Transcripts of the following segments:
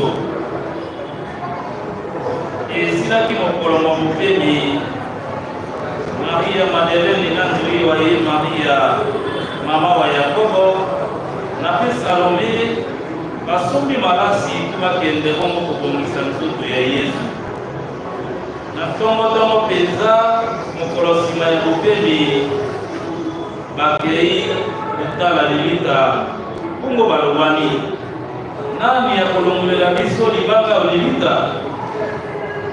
biso. Esilaki mokolo mwa bopemi, Maria Madelene na ndoi wa ye Maria mama wa Yakobo na mpe Salome basombi malasi mpo bakende bongo kobongisa nzoto ya Yezu. Na ntongo-ntongo mpenza, mokolo nsima ya bopemi, bakei kotala lilita, bongo balobani, Nani akolongolela biso libanga o lilita?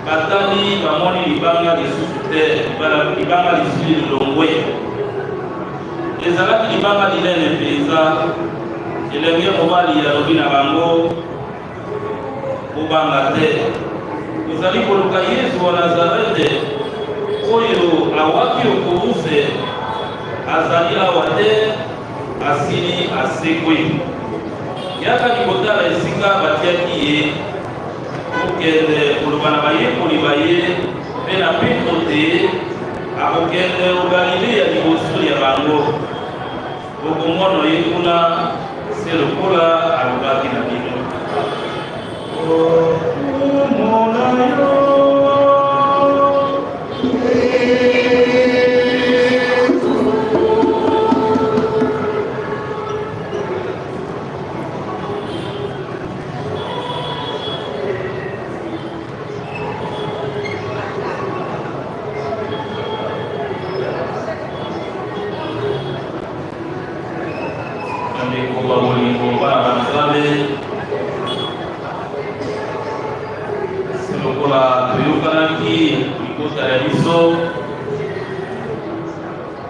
Batali, bamoni libanga lisusu te, libanga lisili lilongwe. Ezalaki libanga linene mpenza. Elenge mobali alobi na bango, Bobanga te. Bozali koluka Yezu wa Nazarete, oyo awaki o kuruse. Azali awa te, asili asekwi. Yakani kotala esika batiaki ye. Bokende koloba na bayekoli ba ye mpe na Petro te akokende o Galilea liboso lya bango. Bokomono ye kuna se lokola alobaki na bino. Okomona yo. Bandeko ba bolingo, bana ba Nzambe, se lokola toyokanaki libota ya biso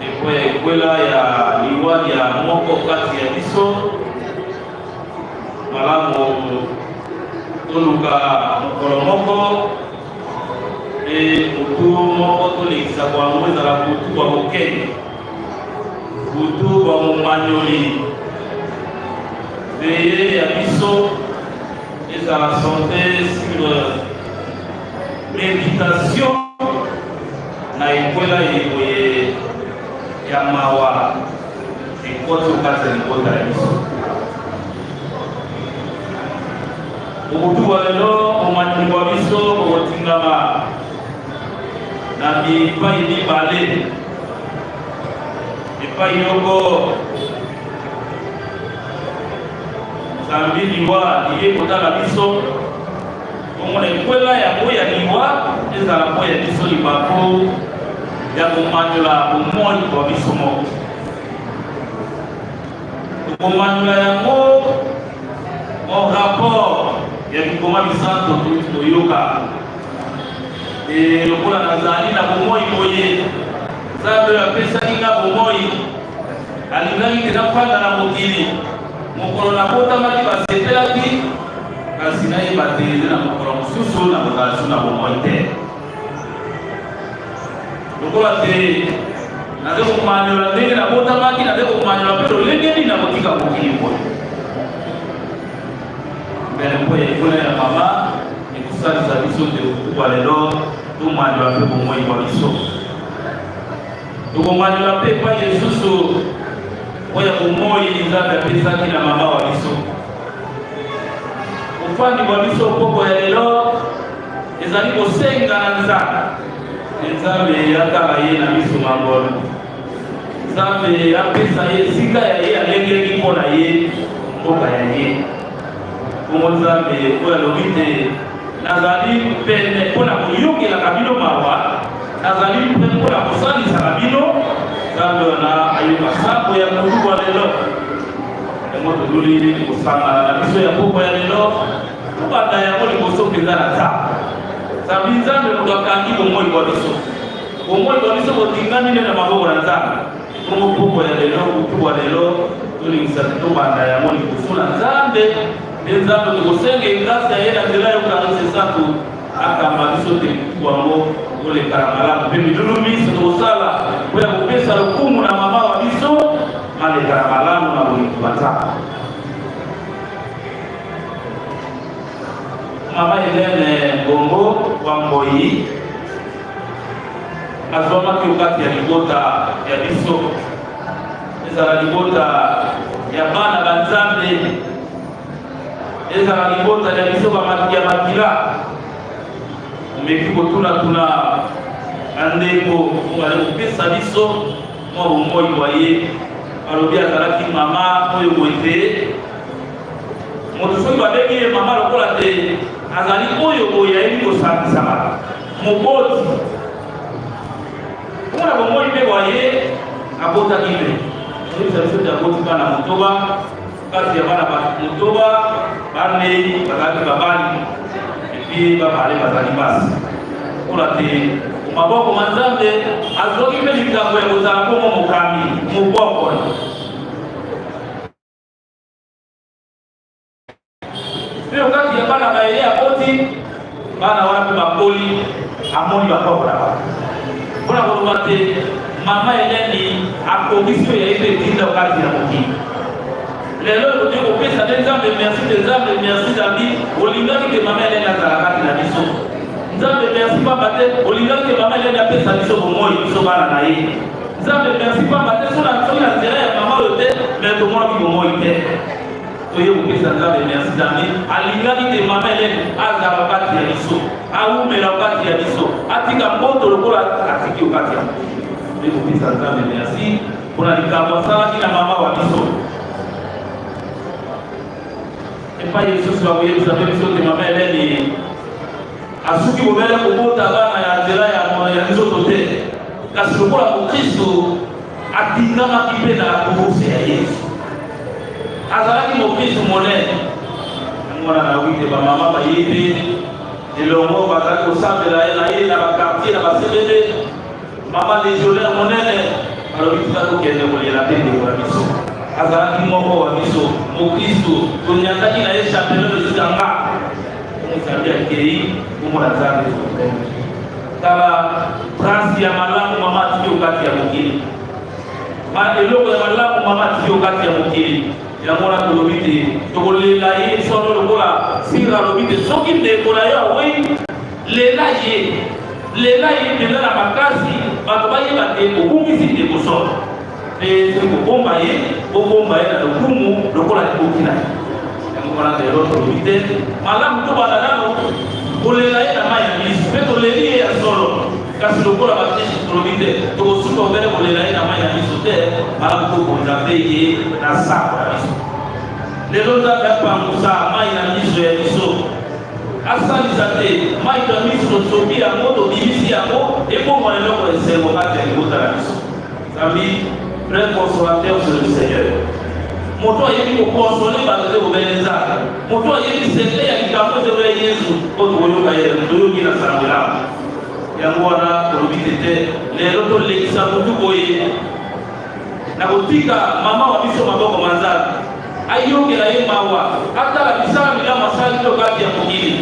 mpo ya ekwela ya liwa lya moko kati ya biso, malamu toluka mokolo moko mpe butu moko tolekisa bwango ezala butu bwa bokenge, butu bwa momanyoli. Veye ya biso ezala sante sur meditation na ekwela ye boye ya mawa ekoti okati ya libota ya biso. Bobutu bwa lelo bomanyoli bwa biso bokotingama na bipai mibale. Epai yoko zambi liwa liye kotala biso, bongo na ekwela yango ya liwa ezala mpo ya biso libaku ya komanyola bomoi bwa biso moko. Tokomanyola yango en rapport ya bikoma bisanto touti koyoka. E lokola nazali na bomoi boye, Nzambe oyo apesaki nga bomoi alingaki te nafanda na mokili. Mokolo nabotamaki basepelaki, kasi nayeba te eze na mokolo mosusu nakozala lisusu na bomoi te. Lokola te naza komanyola ndenge nabotamaki, naza komanyola mpe lolenge nini nakotika mokili boye. Mbele mpo ya ekwela ya mama ekosalisa biso te kokuba lelo tomanyola mpe bomoi bwa biso. Tokomanyola mpe epai lisusu oyo ya bomoi Nzambe apesaki na mama wa biso. Bofandi bwa biso poko ya lelo ezali kosenga na Nzambe. Nzambe atala ye na miso ma ngolu. Nzambe apesa ye esika ya ye alengelaki mpo na ye mboka ya ye. Bongo Nzambe oyo alobi te nazali pene mpo na koyokelaka bino mawa, nazali pene mpo na kosalisaka bino. Nzambe wana ayoka sambo ya butu bwa lelo. Yango toluli kosangana na biso ya pokwa ya lelo, tobanda yango liboso mpenza na Nzambe. Zambi Nzambe moto akangi bomoi bwa biso. Bomoi bwa biso botingami nde na maboko na Nzambe. Bongo pokwa ya lelo, butu bwa lelo, tolingisa tobanda yango liboso na Nzambe. Nde Nzambe tokosenga grâce ya ye na nzela ya Eucharistie Esantu akamba biso te butu yango kolekana malamu mpe milulu miso tokosala mpo ya kopesa lokumu na mama wa biso malekana malamu na bolingo bwa Nzambe. Mama Helene Bongo wa Mboyi azwamaki okati ya libota ya biso, ezala libota ya bana ba Nzambe. Ezala libota lya biso ya makila, omeki kotunatuna na ndeko oyo azali kopesa biso mwa bomoi bwa ye, alobi azalaki mama oyo boye te. Moto soki babengi ye mama lokola te azali oyo boye ayebi kosangisa bato, moboti. Mpo na bomoi mpe bwa ye abotaki mpe oyebisa biso te aboti bana motoba. Kati ya bana motoba, banei bazalaki babali epi babale bazali basi. Mpona te maboko ma Nzambe azwaki mpe likambo ya kozala bongo mokambi mobokoli. Mpe okati ya bana baye aboti, bana wana mpe bakoli, amoni bakoko na bango. Mpo na koloba te mama Eleni akokisi oyo yaye mpe etinda okati ya mokili. Lelo ekoki kopesa nde Nzambe merci te. Nzambe merci zambi olingaki te mama Eleni azala kati na biso. Nzambe merci pamba te olingaki te mama Eleni apesa biso bomoi, biso bana na ye. Nzambe merci pamba te soki na nzela ya mama oyo te me tomonaki bomoi te. Toye kopesa Nzambe merci zambi alingaki te mama Eleni azala kati ya biso, awumela kati ya biso, atika mboto lokola atiki okati ya mokili. Toye kopesa Nzambe merci mpona likambo asalaki na mama wa biso. Epai lisusu bakoyebisa mpe biso te mama Eleni asuki bobele kobota bana ya nzela ya nzoto te, kasi lokola mokristo atingamaki mpe na kuruse ya Yesu. Azalaki mokristo monene. Yango wana nayoki te bamama bayebi elongo bazalaki kosambela ye na ye na bakartier na basebebe. Mama legionnaire monene alobi tika tokende kolela mpe ndeko na biso. Azalaki moko wa biso mokristo, tonyataki na ye chapelet esika nga Nzambe akei komona Nzambe. Tala trace ya malamu mama atiki okati ya mokili, ma eloko ya malamu mama atiki okati ya mokili. Yango wana tolobi te tokolela ye solo lokola Sira alobi te soki ndeko na yo awei, lela ye, lela ye mpenza na makasi, bato bayeba te obungisi ndeko solo. Mpe soki kobomba ye, bobomba ye na lokumu lokola likoki na ye. Yango wana lelo tolobi te malamu tobanda nano kolela ye na mai ya miso, mpe toleli ye ya solo. Kasi lokola bakristo tolobi te tokosuka obele kolela ye na mai ya miso te, malamu tobonza mpe ye na sako na biso. Lelo Nzambe apangusa mai na miso ya biso, asalisa te mai ya miso tosopi yango, tobimisi yango, ebongwana eloko ya esengo kati ya libota na biso. Zambi vrai consolateur, c'est le Seigneur. Moto ayebi kokonsole bato te kobele Nzambe. Moto ayebi sekre ya likambo ete oya Yesu oyo tokoyoka ye, toyoki na sango elamu. Yango wana tolobi te te lelo tolekisa butu boye na kotika mama wa biso maboko ma Nzambe, ayokela ye mawa, atala misala milamu asali to kati ya mokili.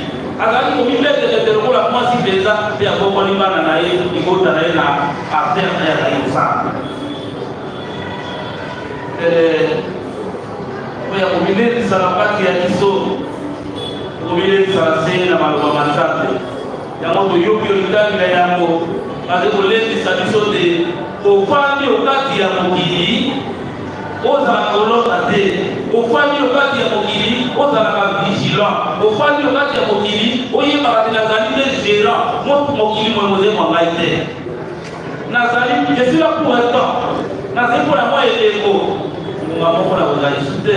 Azalaki komibetebete lokola mwasi mpenza, mpe abokoli bana na ye, libota na ye na affaire na ye azalaki kosala mpo ya komilendisa na kati ya biso, komilendisa na se na maloba ma Nzambe. Yango toyoki litangi na yango bazali kolendisa biso te ofandi okati ya mokili ozala kolota te, ofandi okati ya mokili ozalaka vigilant, ofandi okati ya mokili oyebaka te nazali nde gérant mokili moye mozali mwa ngai te, nazali je suis là pour un temps, nazali mpo na mwa eleko, ngonga moko na kozala lisusu te,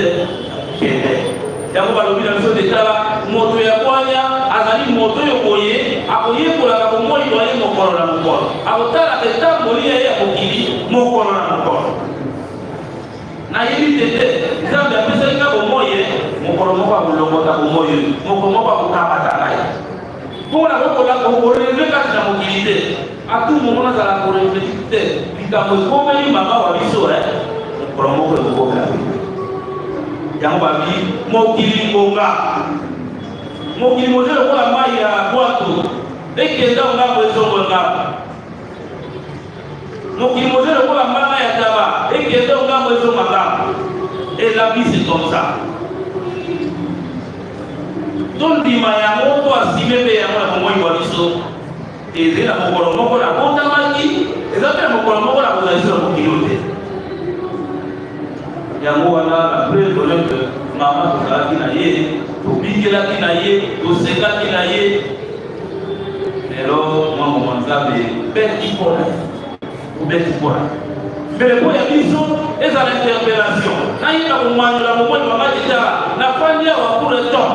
kende. Yango balobi na biso te tala moto ya bwanya azali moto oyo boye akoyekolaka bomoi bwa ye mokolo na mokolo, akotalaka etamboli ya ye ya mokili mokolo na mokolo. Nayebi te te Nzambe apesaki nga bomoi ye, mokolo moko akolongota bomoi oyo, mokolo moko akokamata ngai mpo na koreve kati na mokili te. Atu moko nazala koreflechir te likambo ekomeli mama wa biso, mokolo moko ekokomela yango. Babi mokili ngonga, mokili moze lokola mai ya bwato, ekenda ngambo ezongo ngambo. Mokili moze lokola mbanga ya taba, ekende ngambo ezonga ngambo. Et la vie, c'est comme ça. Tondima yango, to asime mpe yango na bomoi bwa biso. Ezali na mokolo moko nabotamaki, eza mpe na mokolo moko nakozala biso na mokili oyo te. Yango wana la preuve honnête mama tozalaki na ye. Tobikelaki na ye, tosekaki na ye. Lelo mwango mwa Nzambe beti mpona obeti mpona mbele mpo ya biso ezala interpellation nayeba komanyola bomoi mama titala nafandi awa pour le temps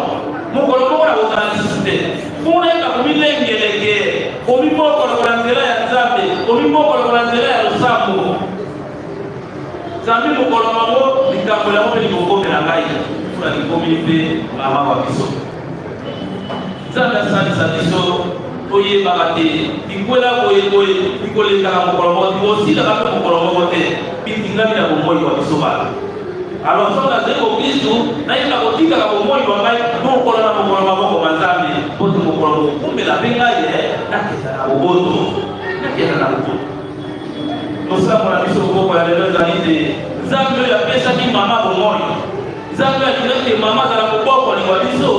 mokolo moko nakozala lisusu te mpo nayeba komilengeleke komibokolokola nzela ya Nzambe komibokolokola nzela ya losambo Zambi mokolo mango likambo yango mpe likokomela ngai mpona likomi mpe mama wa biso. Nzambe asalisa biso toyebaka te likwela boye boye likolekaka mokolo moko te kosilaka mpe mokolo moko te bitingami na bomoi wa biso bato. Alors soki nazali mokristu nayeba kotikaka bomoi bwa ngai mokolo na mokolo maboko ma Nzambe mpo te mokolo mokokumbela mpe ngai nakenda na boboto nakenda na boboto. Losambo na biso pokwa ya lelo ezali te Nzambe oyo apesaki mama bomoi, Nzambe oyo alingaki te mama azala kobokoli wa biso,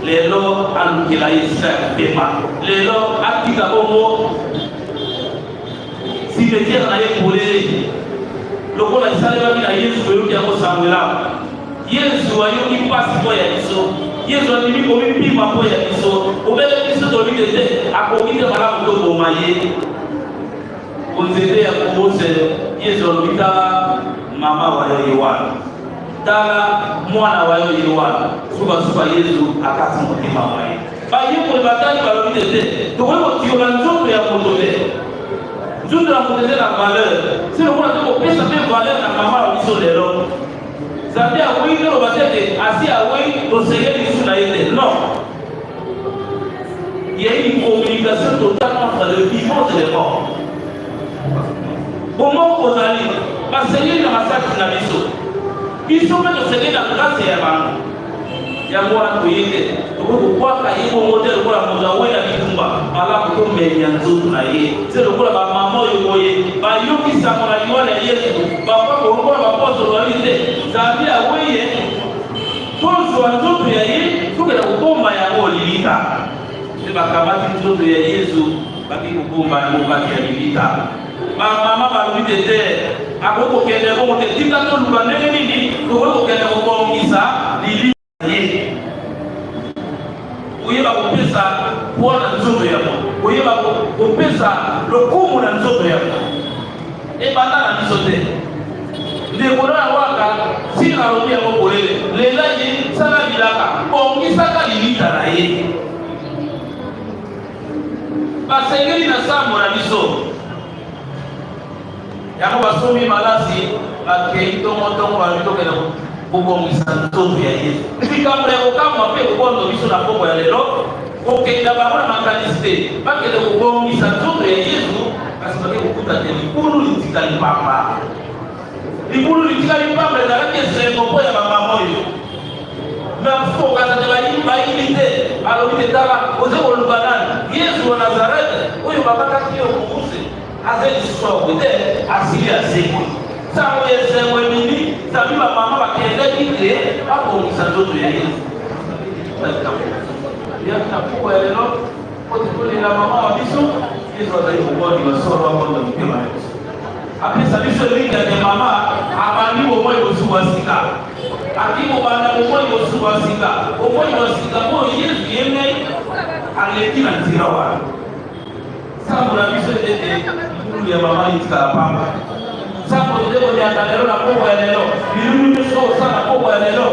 lelo alukela ye esika ya kopema, lelo atika bongo cimetière na ye polele lokola esalemaki na Yesu. Toyoki yango sango elamu. Yesu ayoki mpasi mpo ya biso. Yesu andimi komipima mpo ya biso. Obele biso tolobi te te akoki te malamu toboma ye. Ko nzete ya kuruse, Yesu alobi, Tala mama wa yo ye wana, tala mwana wa yo ye wana. Sukasuka Yesu akati motema mwa ye. Bayekoli batali balobi te te, tokoki kotiola nzoto ya moto te. Nzoto ya moto eza na valeur, se lokola tokopesa mpe valeur na mama wa biso lelo. Nzambe awei toloba te ete asi awei tosengeli lisusu na ye te. Non. Il y a une communication totale entre le vivant et le mort. Bomoko bozali basengeli na masasi na biso, biso mpe tosengeli na grâce ya bango. Yango wana toye te tokoki kobwaka ye bongo te lokola moto awei na bitumba, malamu tomemya nzoto na ye se lokola bamama oyo boye bayoki sango na liwa ya Yesu, bakoki bapostolo babi te Nzambe awei ye Tozwa nzoto ya ye, tokenda kobomba yango lilita. Nde bakamati nzoto ya Yezu, bakei kobomba yango kati ya lilita. Bamama balobi te te, akoki kokende bongo te, tika toluka ndenge nini tokoki kokende kobongisa lilita ye. Koyeba kopesa pwa na nzoto ya moto, koyeba kopesa lokumu na nzoto ya moto ebanda na biso te. Ndeko na waka sila alobi yango polele, lela ye, sala bilaka, bongisaka lilita na ye. Basengeli na sambo na biso yango basombi malasi bakei ntongo-ntongo balobi tokende kobongisa nzoto ya Yesu. Likambo ya kokamwa mpe kobondo biso na pokwa ya lelo, kokenda bango na makanisi te bakende kobongisa nzoto ya Yesu, kasi bake kokuta te libulu litikali pamba. Libulu litikali pamba ezalaki esengo mpo ya bamama oyo me mosusu kokanisa te bayibi te. Alobi te, tala oze koluka nani? Yesu wa Nazarete oyo babakaki yo kuruse. Aza lisusu awa te, asili asekwi. Sango ya esengo ebimi zambi bamama bakendaki te babongisa nzoto ya Yesu. Yaki na pokwa ya lelo po te tolela mama wa biso. Yesu azali mobondi wa solo, akonda motema na biso, apesa biso elikya te mama abandi bomoi bosuku wa sika, aki kobanda bomoi bosuku wa sika, bomoi wa sika oyo Yesu ye mei aleki na nzela wana. Nsambo na biso ete libulu ya mama etikala pamba. Nsambo toze konyata lelo na pokwa ya lelo, bilulu nyonso osala pokwa ya lelo,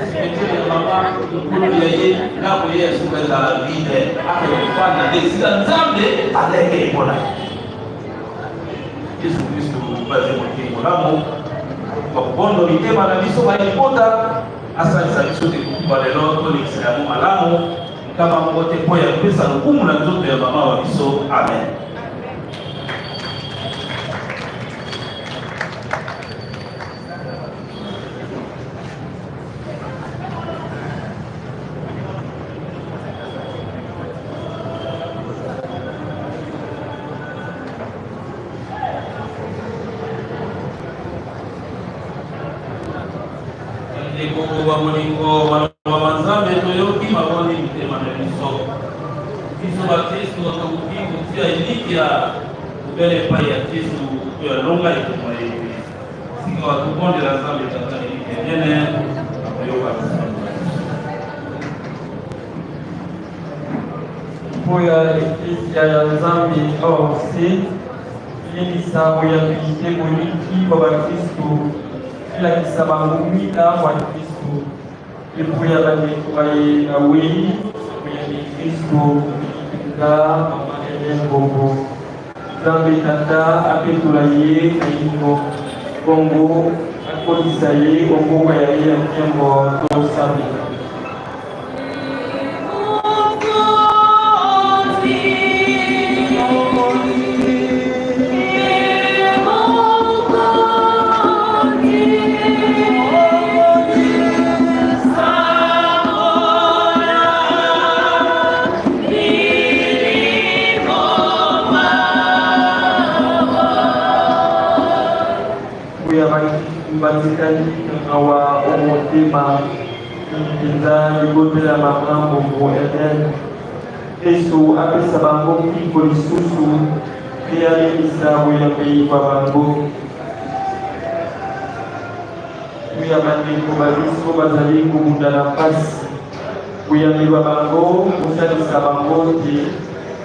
cimetière ya mama libulu ya ye ndako ye ya suka ezala vide, akende kofanda nde esika Nzambe alengeli mpo na ye. Yesu Kristo baze motei molamu bakobondo mitema na biso balibota asalisa biso te kokuba lelo tolekisa yango malamu. Nkama moko te mpo ya kopesa lokumu na nzoto ya mama wa biso. Amen. Ndeko wa bolingo, maloba ma Nzambe toyoki maboni mitema na biso. Biso bakristo tokoki kotia elikya bobele epai ya Kristu oyo alonga etumba ye. Sikawa tobondela Nzambe Tata elikya enene akoyoka biso. Mpo ya Eklezia ya Nzambe awa ose, lendisa boyambi mpe boyiki bwa bakristu, elakisa bango mwina mwa Kristu. Mpe mpo ya bandeko baye bawei boyambi Kristu, mingi mpenza mama Helène Bongo. Nzambe Tata apetola ye naino, bongo akolisa ye o mboka ya ye ya nkembo. Tosambela. Oyo batikali awa o motema mpenza libota ya mama Mbongo Eden. Yesu apesa bango mpiko lisusu mpe alendisa boyambeli bwa bango. Oyo ya bandeko ba biso bazali kobunda na mpasi, boyambi bwa bango bosalisa bango te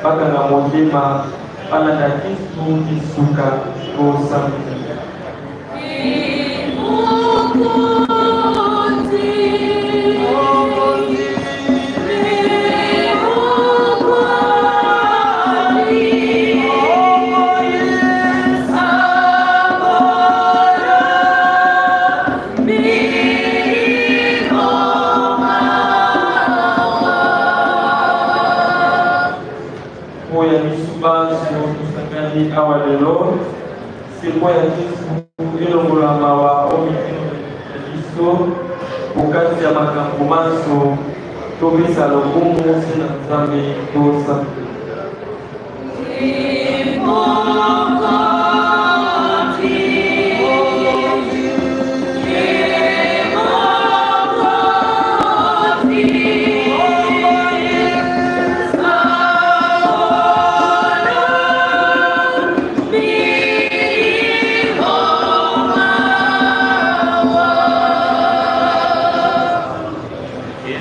bakanga motema balanda Kristu ti suka. Tosambela. Mpo ya biso banso tosangani awa lelo, sekwa ya Kristu elongola mawa o mitema na biso, okati ya makambo manso topesa lokumu se na Nzambe. Tosambela.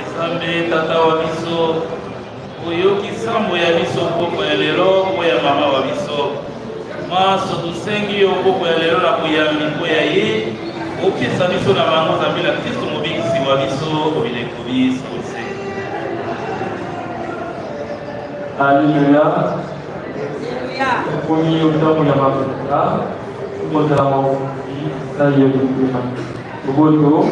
Nzambe tata wa biso, oyoki sambo ya biso mpokwa ya lelo mpo ya mama wa biso maso. Tosengi yo mpokwa ya lelo na boyambi mpo ya ye, opesa biso na bango Nzambe na Kristo mobikisi wa biso obileko biso se. Alleluya. Okomi ntango ya mafuta, kozala mafuti sali yo mitema boboto.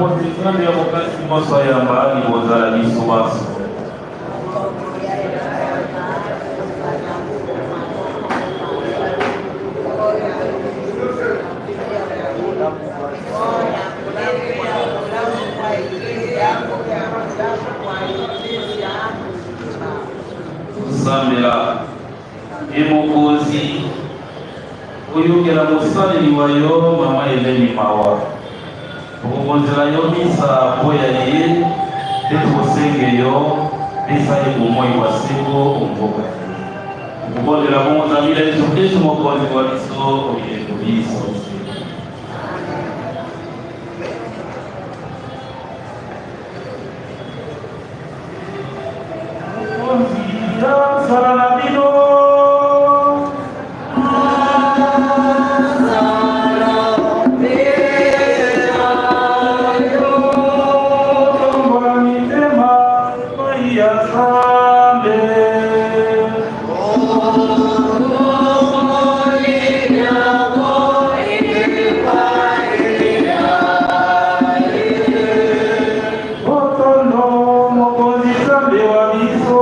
mpo te Nzambe ya bokasi nyonso ayamba libonza na biso banso. Tosambela. E Mokonzi, oyokela mosaleli wa yo mama Eleni mawa. Tokobonzela yo misa mpo ya ye mpe tokosenge yo pesa ye bomoi bwa seko o mboka ye. Tokobondela bongo Nzambe na Yesu Kristu Mokonzi wa biso oye biso. Mokonzi azala na bino. Tombola mitema epai ya Nzambe. Botondo Mokonzi Nzambe wa biso.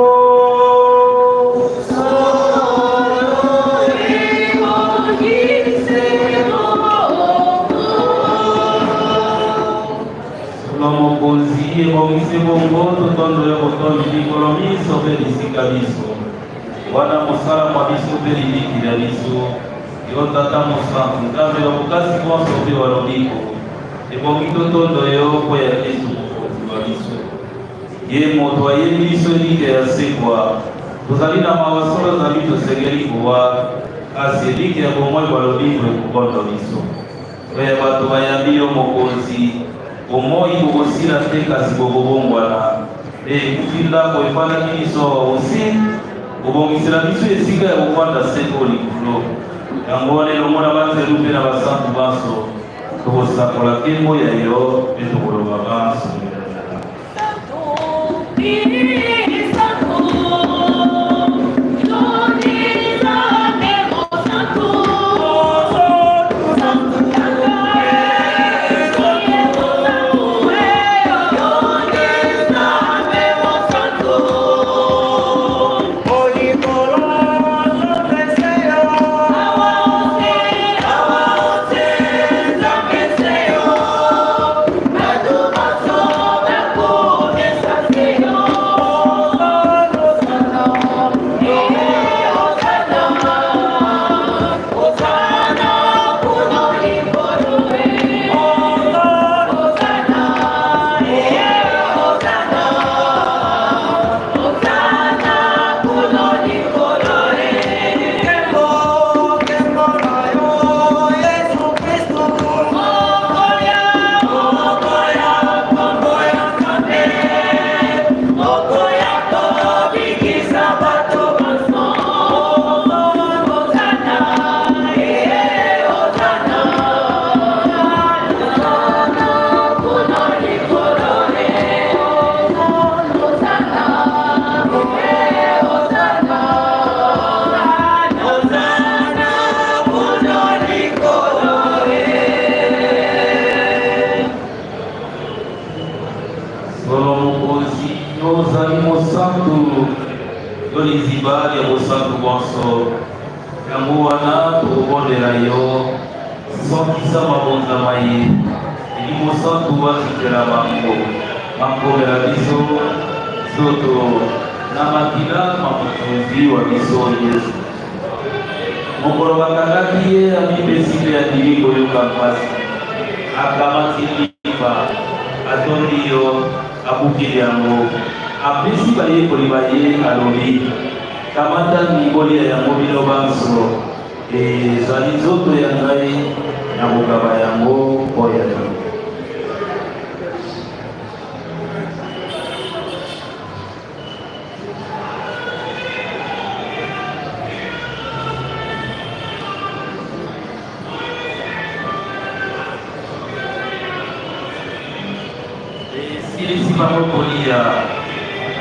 Solo Mokonzi ebongisi bongo totondo yo botondi mikolo minso mpe bisika biso wana mosala mwa biso mpe libiki lya biso yo Tata Mosantu Nzambe wa bokasi bonso mpe wa lobiko. Ebongi totondo yo mpo ya Kristu Mokonzi wa biso. Ye moto ayebi biso elikya ya sekwa. Tozali na mawa solo zambi tosengeli kowa, kasi elikya ya bomoi bwa lobiko ekokondo biso. Mpo ya bato bayambi yo Mokonzi, bomoi bokosila te kasi bokobongwana. Mpe ekufi ndako efandaki biso awa osi obongisela biso esika ya kofanda seko likolo. Yango wana elongo na banzelu mpe na basantu banso Tokosakola nkembo ya yo mpe tokoloba banso. Solo Mokonzi, yo ozali mosantu, yo liziba lya bosantu bonso. Yango wana tokobondela yo, sokisa mabonza maye Elimo Santu atindela bango, bakomela biso nzoto na makila ma Mokonzi wa biso Yesu. Mokolo bakangaki ye, amipesi mpe andimi koyoka mpasi. Akamati limpa, atondi yo, abuki yango, apesi bayekoli ba ye, alobi, Kamatani, bolia yango bino banso, ezali nzoto ya ngai, nakokaba yango mpo ya bino. Esilisi bango kolia,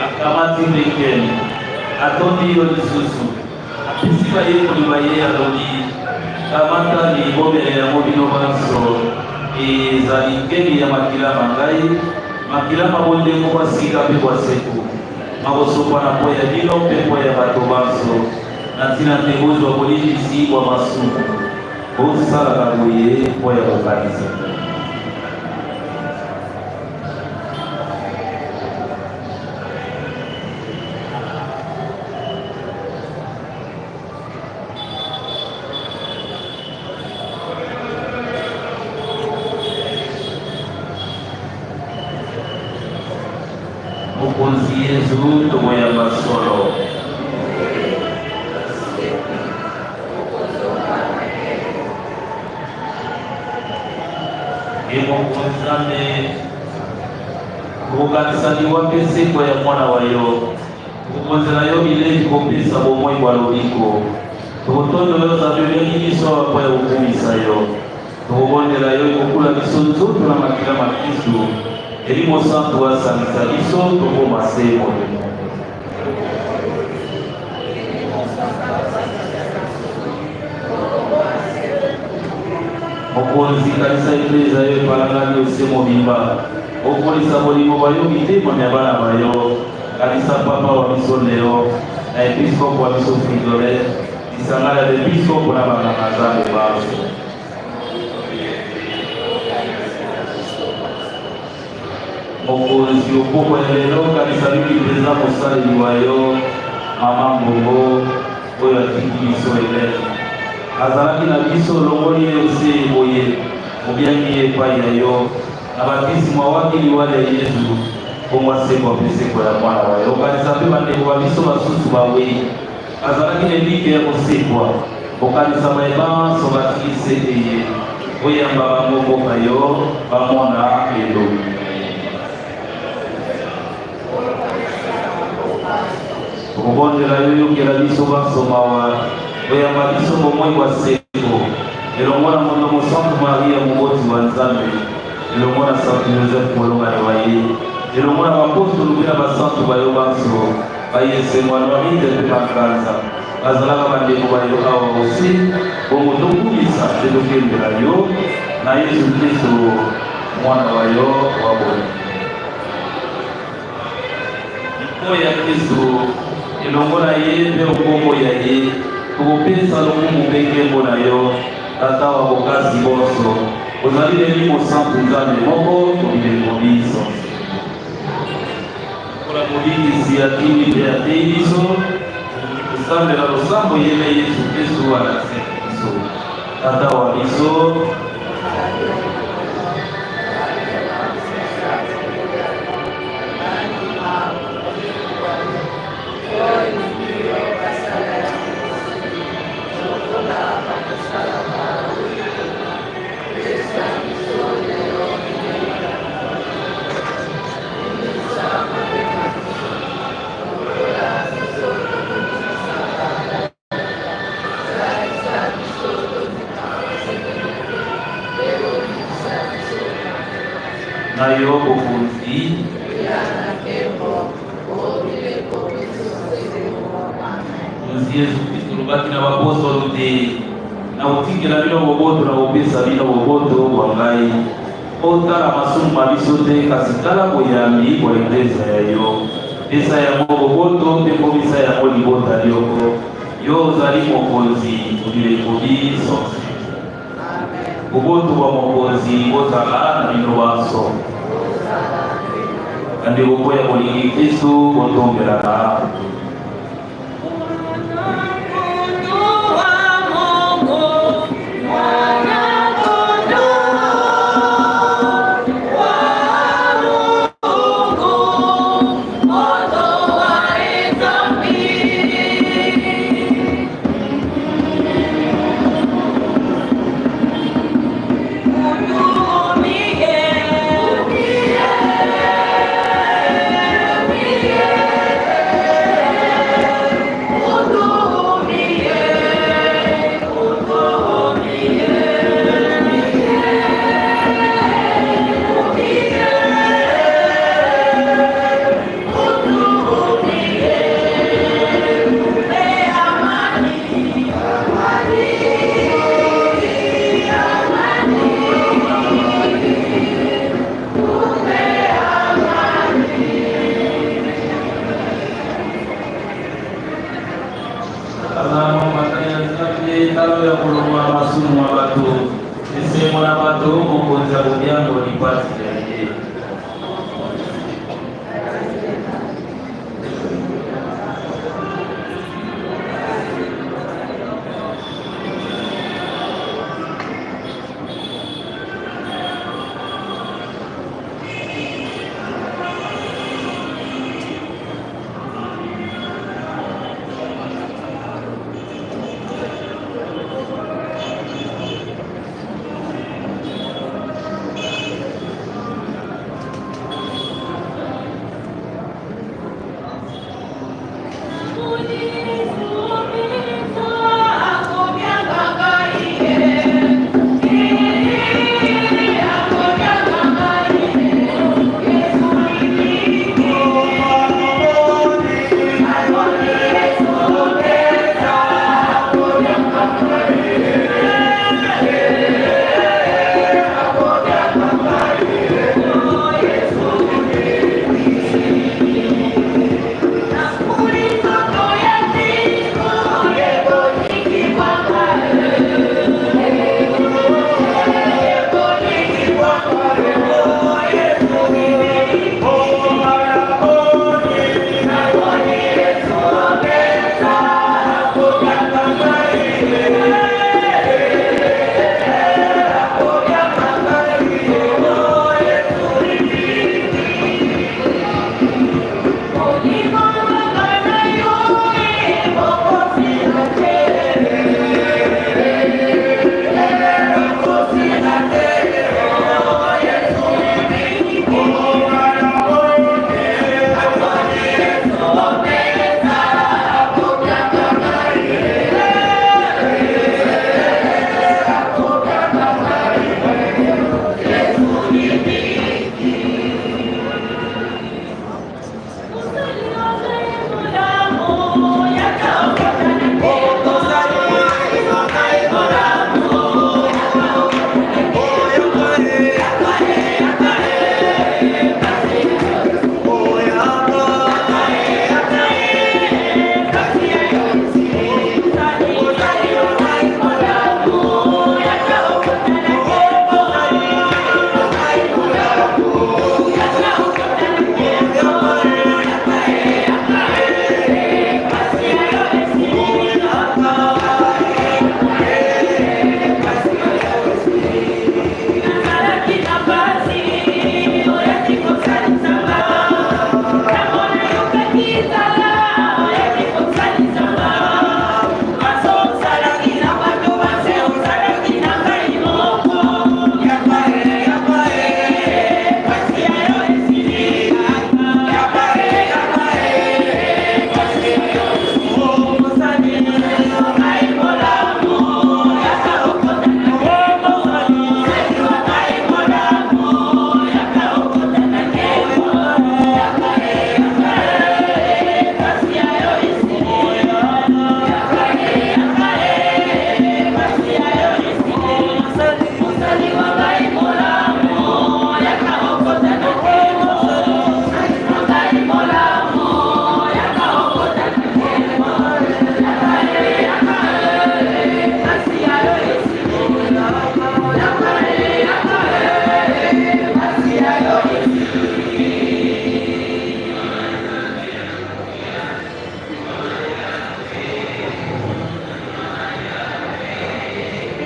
akamati mbekeni, atondi yo lisusu, apesi bayekoli ba ye, alobi, Kamatani, bomela yango bino banso. Ezali nkeni ya makila ma ngai, makila ma bondeko bwa sika mpe bwa seko, makosopana mpo ya bino mpe mpo ya bato banso, na ntina te bozwa bolimbisi bwa masumu. Bosalaka boye mpo ya kokanisa. Mokonzi Yezu, tokoyamba solo. Ye moko Nzambe, kokanisa liwa mpe nsekwa ya mwana wa yo Tokokonzela yo bilei bikopesa bomoi bwa lobiko. Tokotondo yo zambi obiangi biso awa mpo ya kokumisa yo. Tokobondela yo ekokula biso nzoto na makila ma Kristu. Elimo Santu asangisa biso tokoma se moto moko. Mokonzi, kanisa Eklezia yo epalangani ose mobimba, okolisa bolingo bwa yo mitema mya bana ba yo. Kanisa Papa wa biso Leo na episkopo wa biso Fridolin, lisanga lya bepiskopo na banganga Nzambe banso. Mokonzi opoko ya lelo, kanisa mingi mpenza mosaleli wa yo Mama Mbongo oyo atiki biso Helene. Azalaki na biso, olongoli ye ose boye, obiangi ye epai ya yo. Na batisimo awaki liwa lya Yezu, bongo asekwa mpe sekwa ya Mwana wa ye. Okanisa mpe bandeko ba biso basusu bawei bazalaki na elikya ya kosekwa. Okanisa baye banso batiki nse eye, oyamba bango mboka yo, bamona elongi na ye. Tokobondela yo, yokela biso banso mawa, oyamba biso bomoi bwa seko, elongo na Moto Mosantu Maria, moboti wa Nzambe, elongo na Santu Joseph molongani wa ye, elongo na bapostolu mpe na basantu ba yo banso, baye esengo ya Noride mpe Bankanza, bazalaka bandeko ba yo awa osi, bongo tokumisa mpe tokembela yo na Yesu Kristo, Mwana wa yo wa bolingo. Mpo ya Kristo, elongo na ye mpe o nkombo ya ye, tokopesa lokumu mpe nkembo na yo, Tata wa bokasi bonso, ozali Elimo Santu Nzambe moko, to bileko binso. Lokola Mobikisi atindi mpe ateyi biso, tokoki kosambela losambo ye mpe Yesu Kristo alakisaki biso. Tata wa biso, na yo bokonzi konzi Yesu Kristo olobaki na bapostolo te nakotikela bino boboto nakopesa bino boboto bwa ngai Otala masumu ma biso te, kasi tala boyambi bwa Eklezia ya yo. Pesa yango boboto mpe komisa yango libota lyoko. Yo ozali Mokonzi bileko binso. Boboto bwa Mokonzi bozala na bino banso. Bandeko mpo ya bolingi Kristu, botombelana. Esengo na bato mokonzi akobiango lipati lya ye.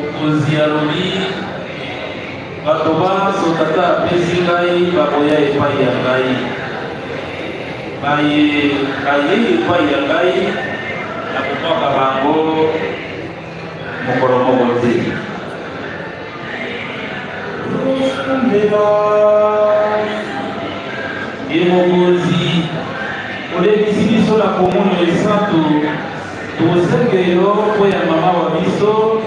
Mokonzi alobi, Bato banso Tata apesi ngai bakoya epai ya ngai, baye bayei epai ya ngai nakobwaka bango mokolo moko te. Ye mokonzi olekisi biso na komunio esantu, tokosenge yo mpo ya mama wa biso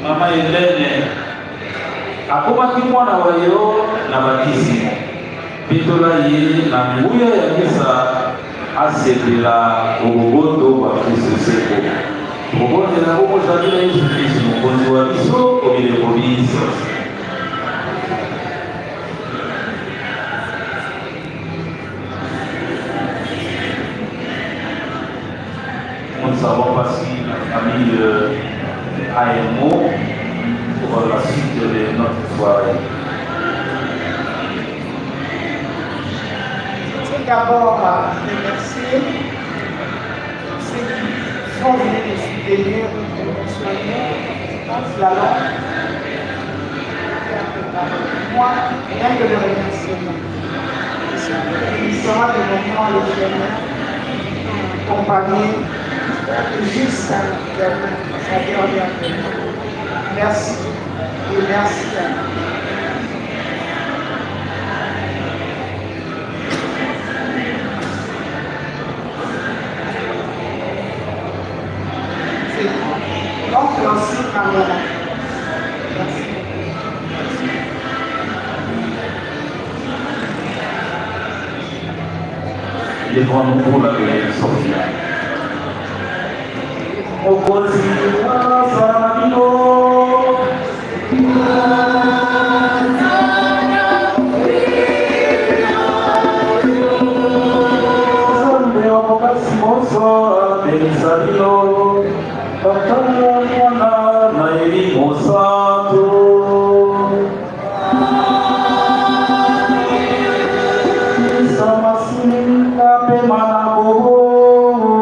mama Helene akomaki mwana wa yo na batisimo, petola ye na nguya ya misa asepela oboboto bwa Kristo seko. Tokobondela bongo ozali na Yesu Kristo mokonzi wa biso o bileko biso. Nous avons passé la famille AMO pour la suite de notre soirée. Je tiens d'abord à remercier ceux qui sont venus nous soutenir, nous soigner en slalom. Moi, rien que le remerciement. Et surtout, il sera de moment le chemin, accompagné jusqu'à sa dernière venue. Merci et merci à vous. C'est tout. Donc, aussi, Mariana. Merci. Lèvons-nous pour la bénédiction finale. Mokonzi azala na bino. Nzambe wa makasi nyonso abenisa bino, Tata, Mwana na Elimo Santo. Isa Masiya pema na boboto.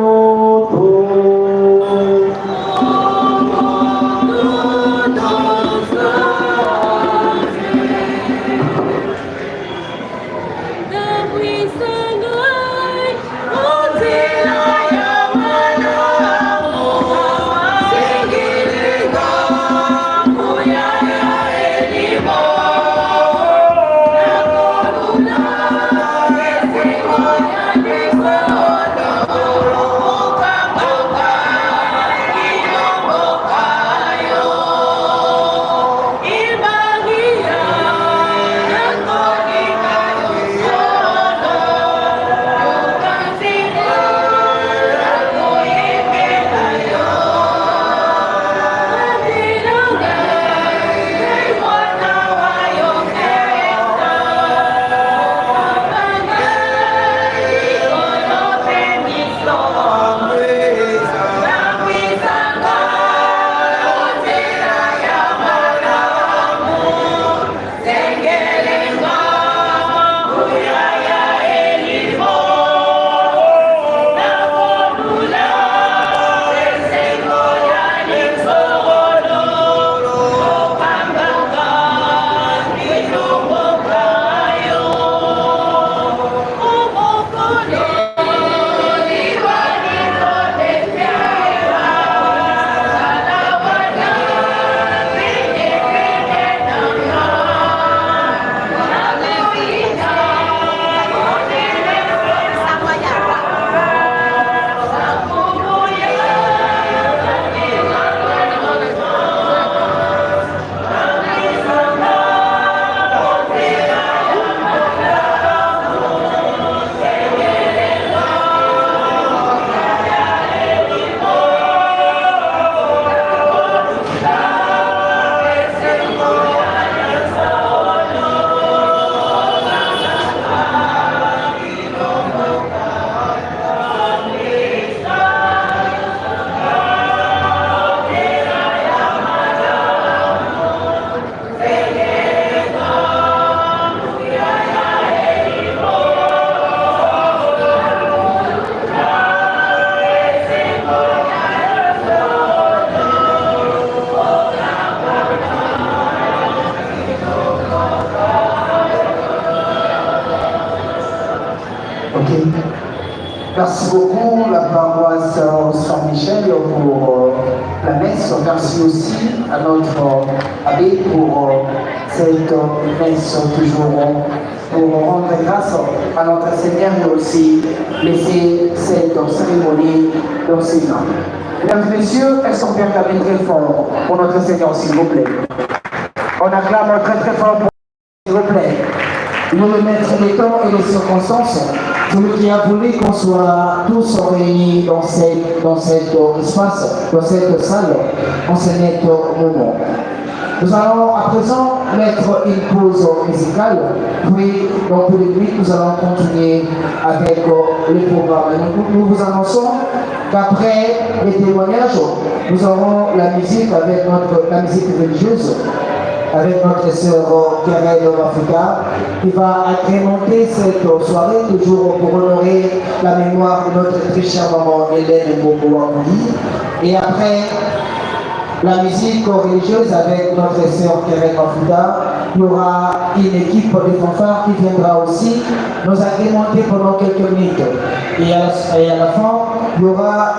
Ok. Merci beaucoup la paroisse Saint-Michel pour la messe. Merci aussi à notre abbé pour cette messe toujours pour rendre grâce à notre Seigneur et aussi laisser cette cérémonie dans ses mains. Mesdames et messieurs, elles sont bien acclamées très fort pour notre Seigneur, s'il vous plaît. On acclame très très fort pour s'il vous plaît. Il est le maître des temps et des circonstances, celui qui a voulu qu'on soit tous réunis dans cet espace, dans cette salle, en ce net moment. Nous allons à présent mettre une pause musicale, puis dans peu de minutes, nous allons continuer avec le programme. Nous, nous vous annonçons qu'après les témoignages, nous aurons la musique avec la musique religieuse. avec notre sœur Karen Africa qui va agrémenter cette soirée toujours pour honorer la mémoire de notre très chère maman Hélène Mbombo Et après la musique religieuse avec notre sœur Keren Mafuta, il y aura une équipe de fanfares qui viendra aussi nous agrémenter pendant quelques minutes. Et à la fin, il y aura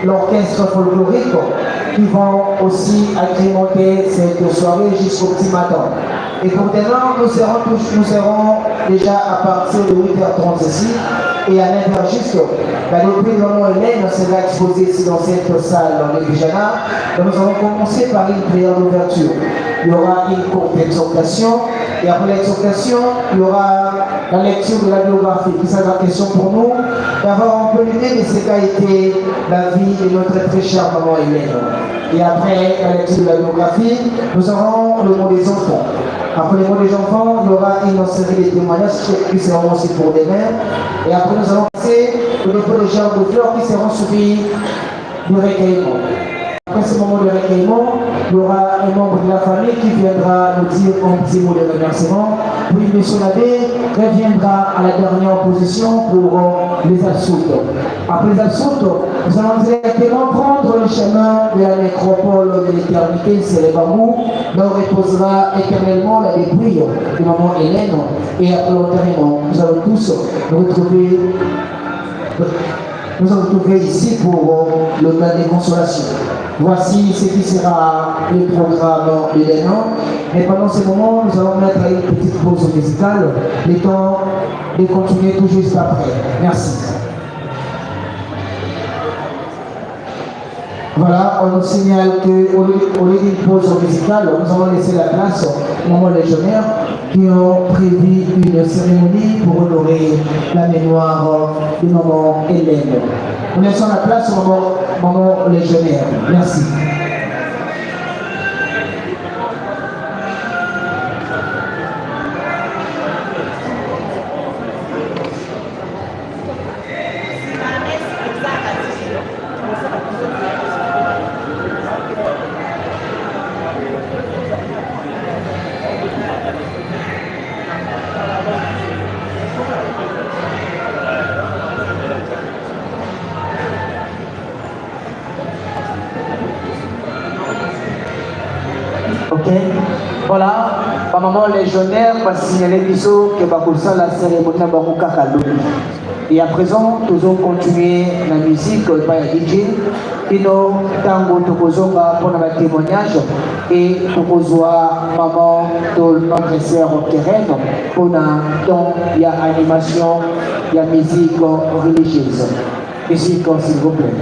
l'orchestre folklorique qui vont aussi agrémenter cette soirée jusqu'au petit matin. Et pour demain, nous serons, tous, nous serons déjà à partir de 8h30 ici et à 9h juste. La dépouille de maman Hélène sera exposée ici dans cette salle dans le Bijana. Donc nous allons commencer par une prière d'ouverture. Il y aura une courte exhortation et après l'exhortation, il y aura la lecture de la biographie qui sera question pour nous d'avoir un peu l'idée de ce qu'a été la vie de notre très chère maman Hélène. Et après la lecture de la biographie, nous aurons le mot des enfants. Après le mot des enfants, il y aura une série de témoignages qui seront aussi pour demain. Et après, nous allons passer au dépôt des gerbes de fleurs qui seront suivis du recueillement. Après ce moment de recueillement, il y aura un membre de la famille qui viendra nous dire un petit mot de remerciement. Puis M. l'abbé reviendra à la dernière position pour les absoutes. Après les absoutes, nous allons directement prendre le chemin de la nécropole de l'éternité, c'est le bambou, là où reposera éternellement la dépouille de maman Hélène. Et après l'enterrement, nous allons tous nous retrouver, nous allons retrouver ici pour le bain des consolations. Voici ce qui sera le programme de demain. Mais pendant ce moment, nous allons mettre une petite pause musicale, le temps de continuer tout juste après. Merci. Voilà, on nous signale qu'au lieu d'une pause musicale, nous allons laisser la place aux mamans légionnaires qui ont prévu une cérémonie pour honorer la mémoire de maman Hélène. Nous laissons la place aux mamans légionnaires. Merci. Ok. Voilà, ba maman légionnaire ba signaler biso que bakosala cérémonie na bango kaka lobi. Et à présent, tozo continuer la musique par DJ. Bino tango tokozonga mpona ba témoignage et tokozwa maman to notre sœur Keren mpona don ya animation ya musique religieuse. Musique, s'il vous plaît.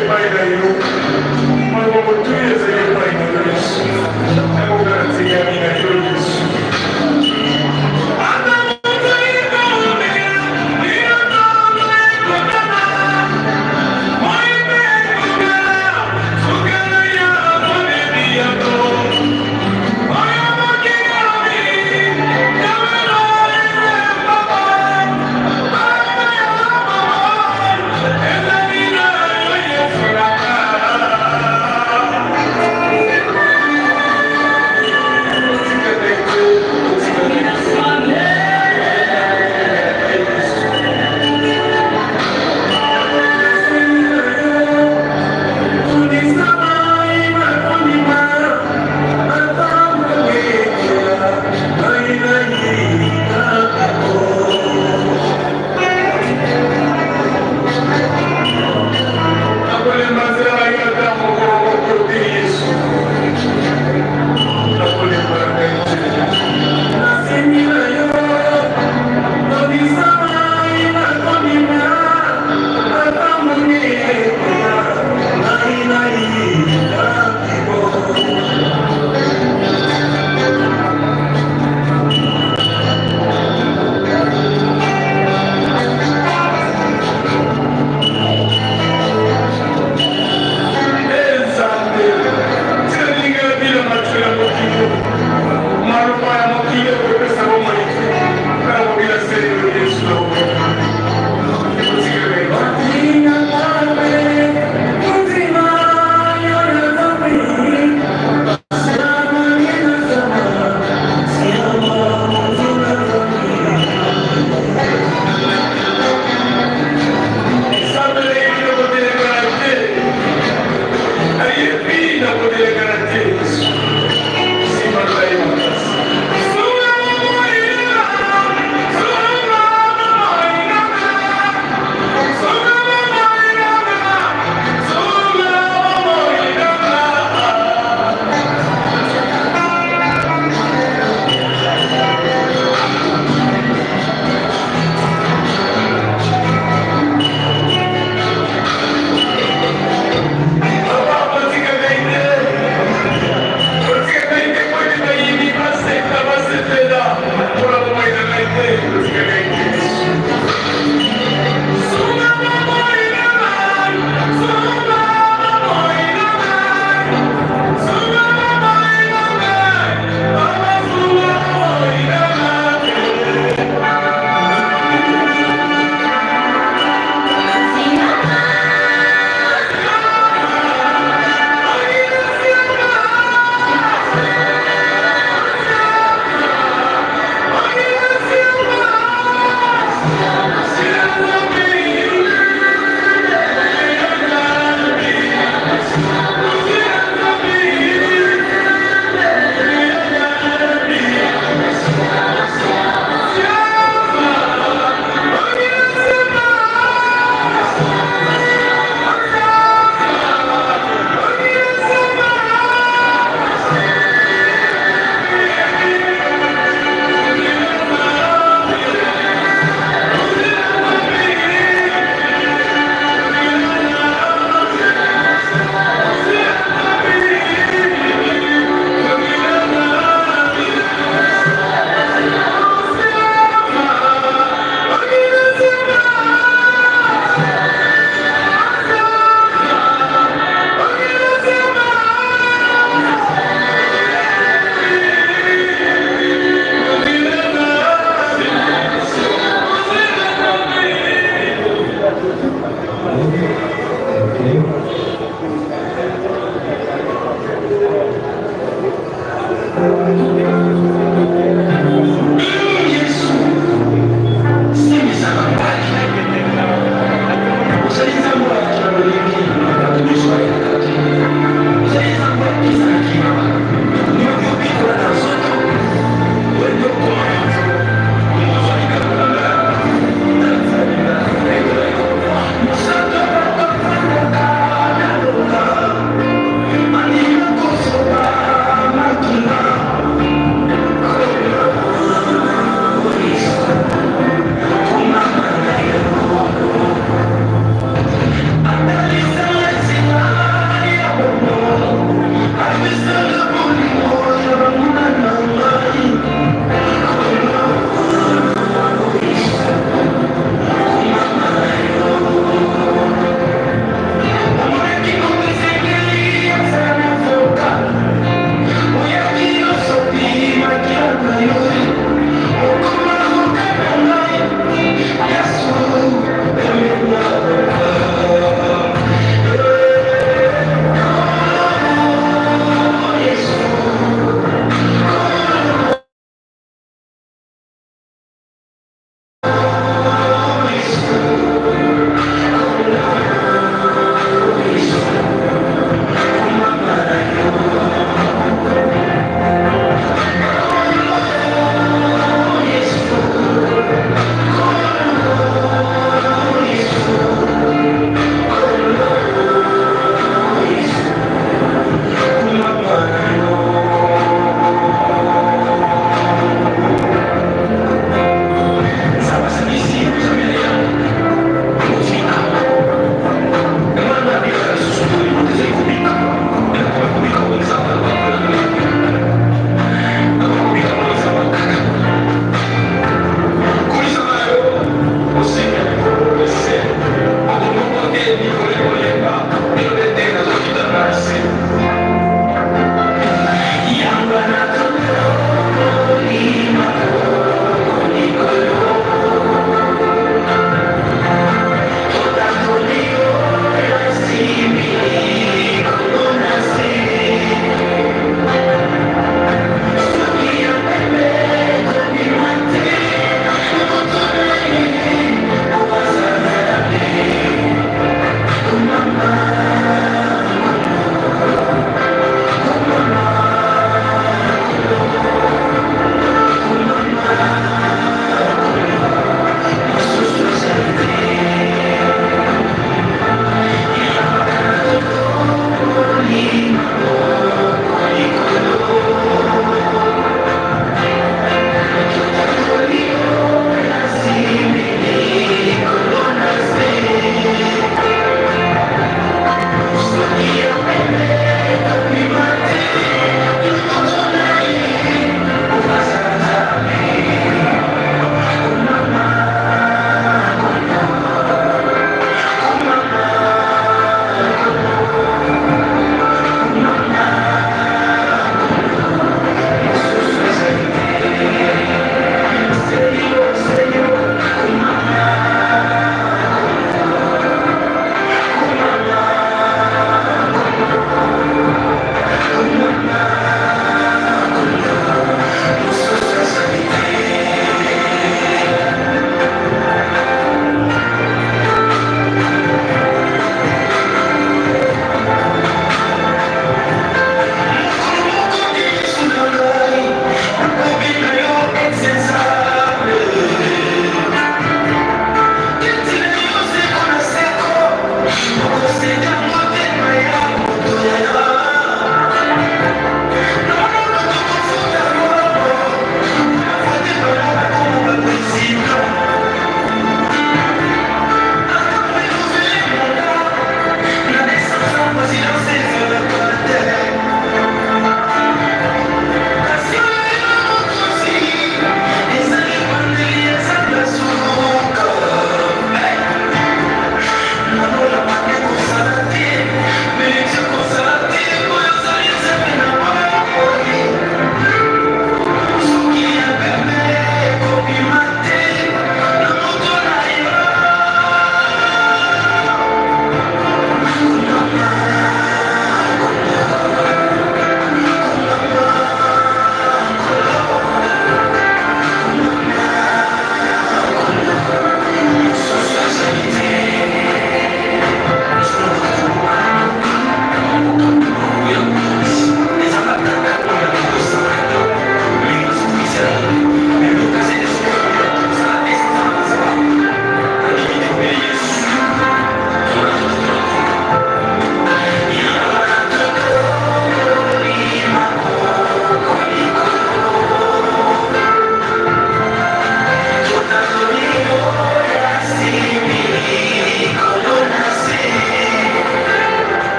Epai na yo.